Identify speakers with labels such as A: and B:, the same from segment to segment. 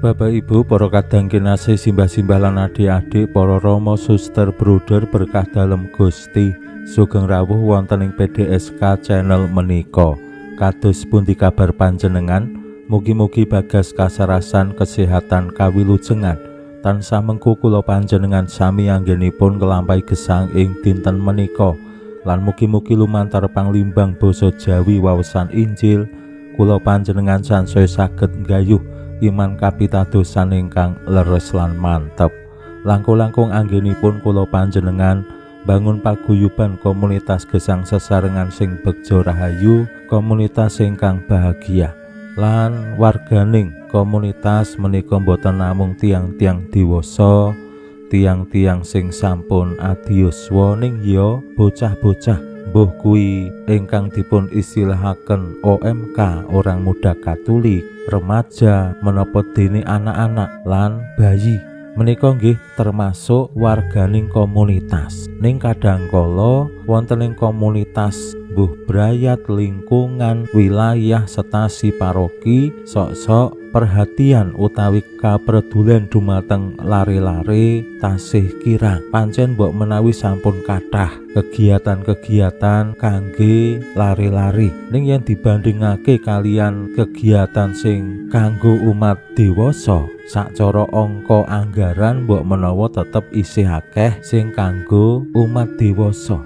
A: Bapak Ibu, para kadang kinasih, simbah-simbah lan adik-adik, para rama, suster, bruder berkah dalem Gusti, sugeng rawuh wonten ing PDSK channel menika. Kados pundi kabar panjenengan? Mugi-mugi bagas kasarasan, kesehatan, kawilujengan tansah mengku kula panjenengan sami anggenipun nglampahi gesang ing dinten menika. Lan mugi-mugi lumantar panglimbang basa Jawi wawasan Injil kula panjenengan sansaya saged nggayuh iman kapitadosan ingkang leres lan mantep. Langkung-langkung anggenipun kula panjenengan bangun paguyuban komunitas gesang sesarengan sing begja rahayu, komunitas ingkang bahagia. Lan warganing komunitas menika boten namung tiang-tiang dewasa, tiang-tiang sing sampun adiyuswa, ning ya bocah-bocah mbuh kuwi ingkang dipun istilahaken OMK, orang muda Katolik, remaja, menapa dene anak-anak lan bayi. Menika nggih termasuk warganing komunitas. Ning kadang kala wonten ing komunitas mbuh brayat, lingkungan, wilayah, stasi, paroki, sok-sok perhatian utawi kapredulen dumateng lare-lare tasih kirang. Pancen mbok menawi sampun kathah kegiatan-kegiatan kangge lare-lare, ning yen dibandingake kalian kegiatan sing kanggo umat dewasa, sacara angka anggaran mbok menawa tetep isih akeh sing kanggo umat dewasa.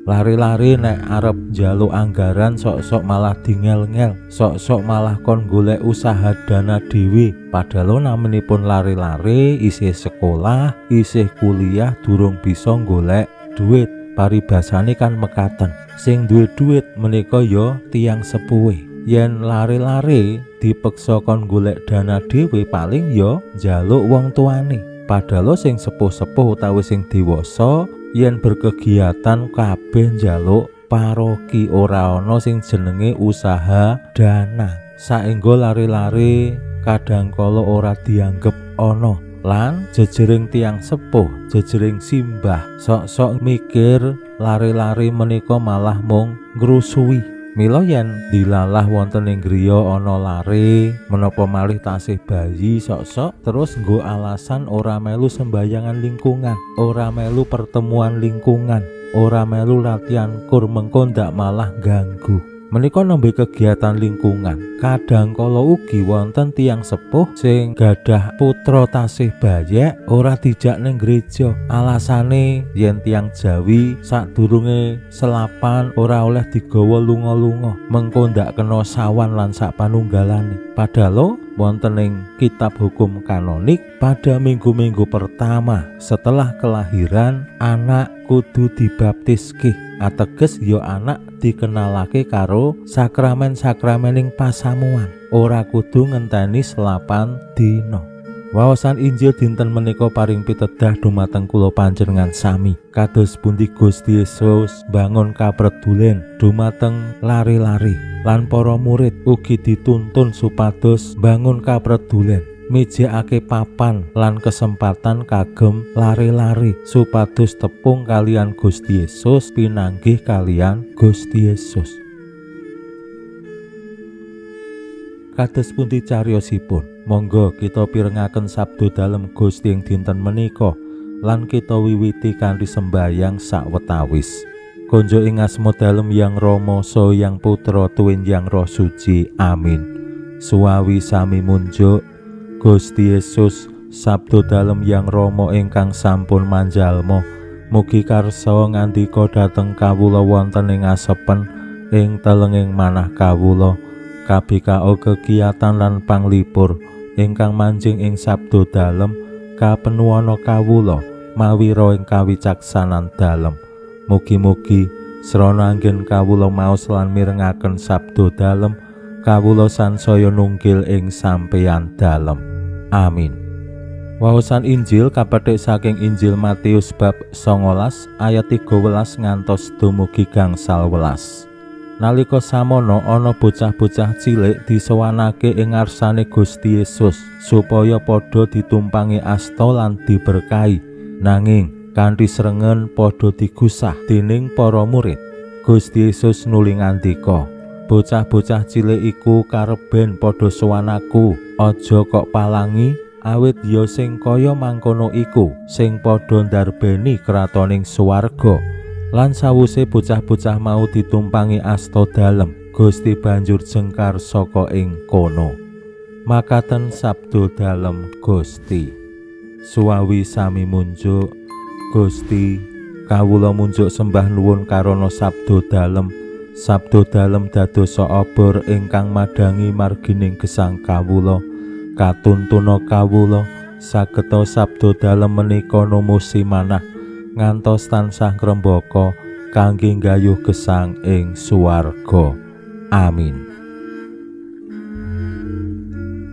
A: Lari-lari nek arep njaluk anggaran sok-sok malah dingel-ngel, sok-sok malah kon golek usaha dana dhewe. Padahal naminipun lari-lari isih sekolah, isih kuliah, durung bisa golek duit. Paribasane kan mekaten, sing duwe duit menika ya tiyang sepuhe. Yen lari-lari dipeksa kon golek dana dhewe paling ya njaluk wong tuane. Padahal sing sepuh-sepuh utawi sing dewasa yen berkegiatan kabeh njaluk paroki, ora ana sing jenenge usaha dana. Saengga lari-lari kadang kala ora dianggep ana. Lan jejering tiang sepuh, jejering simbah sok-sok mikir lari-lari menika malah mung ngrusui. Mila yen dilalah wonten ing griya ana lare menapa malih tasih bayi, sok-sok terus nggo alasan ora melu sembayangan lingkungan, ora melu pertemuan lingkungan, ora melu latihan kur, mengko ndak malah ganggu. Menika nembe kegiatan lingkungan. Kadang kala ugi wonten tiyang sepuh sing gadah putra tasih bayek ora dijak ning gereja. Alasane yen tiyang Jawi sadurunge selapan ora oleh digawa lunga-lunga, mengko ndak kena sawan lan sak panunggalane. Padahal wonten ing kitab hukum kanonik pada minggu-minggu pertama setelah kelahiran anak kudu dibaptiske, ateges ya anak dikenalake karo sakramen-sakramening pasamuan, ora kudu ngenteni selapan dina. Wawasan Injil dinten menika paring pitedah dumateng kula panjenengan sami. Kados pundi Gusti Yesus bangun kapredulen dumateng lari-lari lan para murid ugi dituntun supados bangun kapredulen, mijekake papan lan kesempatan kagem lari-lari supados tepung kalian Gusti Yesus, pinanggih kalian Gusti Yesus. Kados pundi cariyosipun? Monggo kita pirengaken sabdo dalem Gusti ing dinten menika lan kita wiwiti kanthi sembayang sawetawis. Konjo ing asma dalem Yang Rama, Saha Yang Putra, tuwin Yang Roh Suci. Amin. Suwawi sami munjuk Gusti Yesus, sabdo dalem Yang Rama ingkang sampun manjalma, mugi karsa ngandika dhateng kawula wonten ing asepen ing telenging manah kawula, kabikao kegiatan lan panglipur ingkang manjing ing sabdo dalem kapenuwana kawula mawira ing kawicaksanan dalem. Mugi-mugi srana anggen kawula maos lan mirengaken sabdo dalem, kawula sansaya nunggil ing sampeyan dalem. Amin. Waosan Injil kapethik saking Injil Matius bab 19 ayat 13 ngantos dumugi gangsal welas. Nalika samono ana bocah-bocah cilik disowanake ing ngarsane Gusti Yesus supaya padha ditumpangi asta lan diberkahi. Nanging kanthi srengen padha digusah dening para murid. Gusti Yesus nuli ngandika, "Bocah-bocah cilik iku kareben padha sowan aku, aja kok palangi, awit ya sing kaya mangkono iku sing padha ndarbeni kratoning swarga." Lan sawuse bocah-bocah mau ditumpangi asta dalem, Gusti banjur jengkar saka ing kono. Makaten sabda dalem Gusti. Suwawi sami munjuk, Gusti, kawula munjuk sembah nuwun karana sabda dalem. Sabda dalem dadosa obor ingkang madhangi margining gesang kawula. Katuntuna kawula sageta sabda dalem menika numusi manah ngantos tansah ngrembaka kangge nggayuh gesang ing swarga. Amin.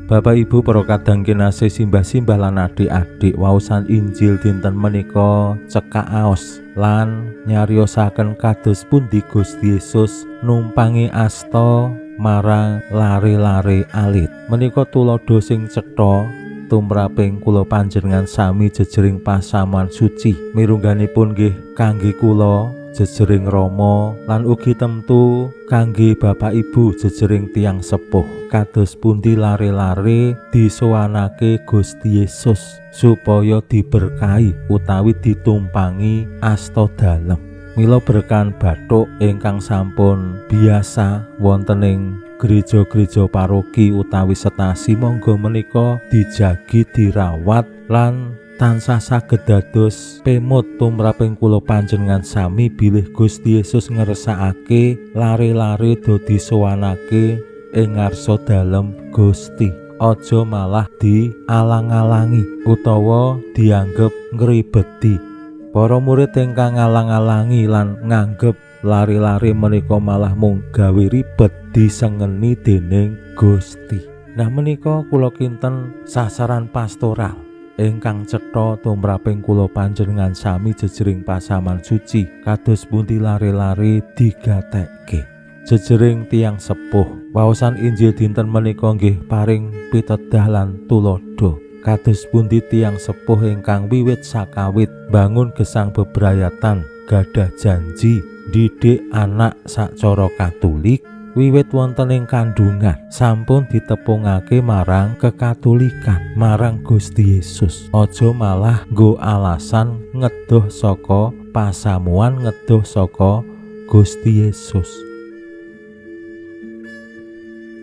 A: Bapak Ibu para kadang kinasih, simbah-simbah lan adik-adik, waosan Injil dinten menika cekak aos lan nyariosaken kados pundi Gusti Yesus numpangi asta marang lare-lare alit. Menika tuladha sing cetha tumraping kula panjenengan sami jejering pasamuan suci. Mirungganipun nggih kangge kula jejering Rama lan ugi temtu kangge Bapak Ibu jejering tiyang sepuh. Kados pundi lare-lare disowanake Gusti Yesus supaya diberkahi utawi ditumpangi asta dalem. Mila berkahan bathuk ingkang sampun biasa wonten ing gereja-gereja paroki utawi setasi monggo menika dijagi, dirawat lan tansah saged dados pemut tumraping kula panjenengan sami bilih Gusti Yesus ngersakake lare-lare do disowanake ing ngarsa dalem Gusti. Aja malah dialang-alangi utawa dianggep ngribeti. Para murid ingkang ngalang-alangi lan nganggep lari-lari menika malah mung gawe ribet disengeni dening Gusti. Nah menika kula kinten sasaran pastoral ingkang cetha tumraping kula panjenengan sami jejering pasaman suci. Kados pundi lari-lari digatekke jejering tiyang sepuh. Waosan Injil dinten menika nggih paring pitedah lan tuladha kados pundi tiyang sepuh ingkang wiwit sakawit bangun gesang bebrayatan gadah janji didik anak sacara Katolik wiwit wonten ing kandungan sampun ditepungake marang kekatolikan marang Gusti Yesus. Aja malah nggo alasan ngedoh saka pasamuan, ngedoh saka Gusti Yesus.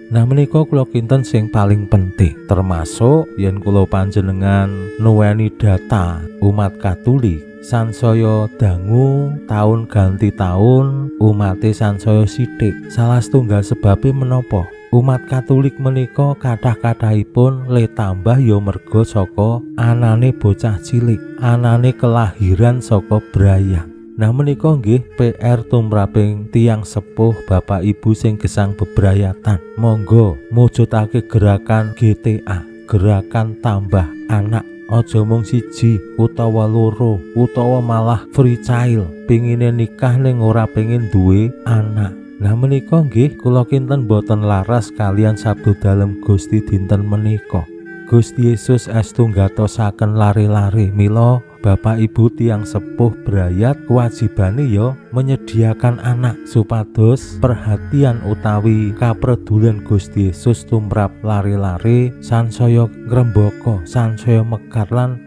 A: Nah menika kula kinten sing paling penting, termasuk yen kula panjenengan nuweni data umat Katolik sansaya dangu taun ganti taun umate sansaya sithik. Salah setunggal sebabe menapa umat Katolik menika kathah-kathahipun le tambah ya merga saka anane bocah cilik, anane kelahiran saka brayang. Nah menika nggih PR tumraping tiyang sepuh, Bapak Ibu sing gesang bebrayatan. Monggo mujudake gerakan GTA, gerakan tambah anak. Aja mung siji utawa loro utawa malah free child, pingine nikah ning ora pengin duwe anak. Nah menika nggih kula kinten boten laras kalian sabda dalem Gusti dinten menika. Gusti Yesus estu nggatosaken lare-lare, mila Bapak Ibu tiyang sepuh brayat kewajibane ya menyediakan anak supados perhatian utawi kapredulen Gusti Yesus tumrap lare-lare sansaya ngrembaka, sansaya mekar lan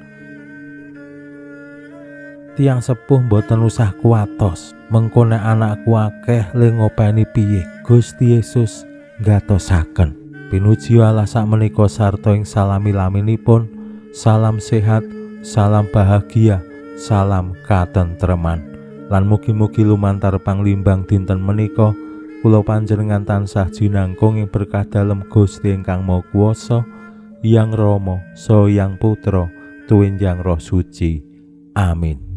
A: tiyang sepuh mboten usah kuwatos mengko nek anakku akeh le ngopeni piye. Gusti Yesus nggatosaken. Pinuji Allah sakmenika sarta ing salami-laminipun. Salam sehat, salam bahagia, salam katentreman. Lan mugi-mugi lumantar panglimbang dinten menika kula panjenengan tansah jinangkung ing berkah dalem Gusti ingkang Maha Kuwasa, Hyang Rama, Saha Hyang Putra, tuwin Hyang Roh Suci. Amin.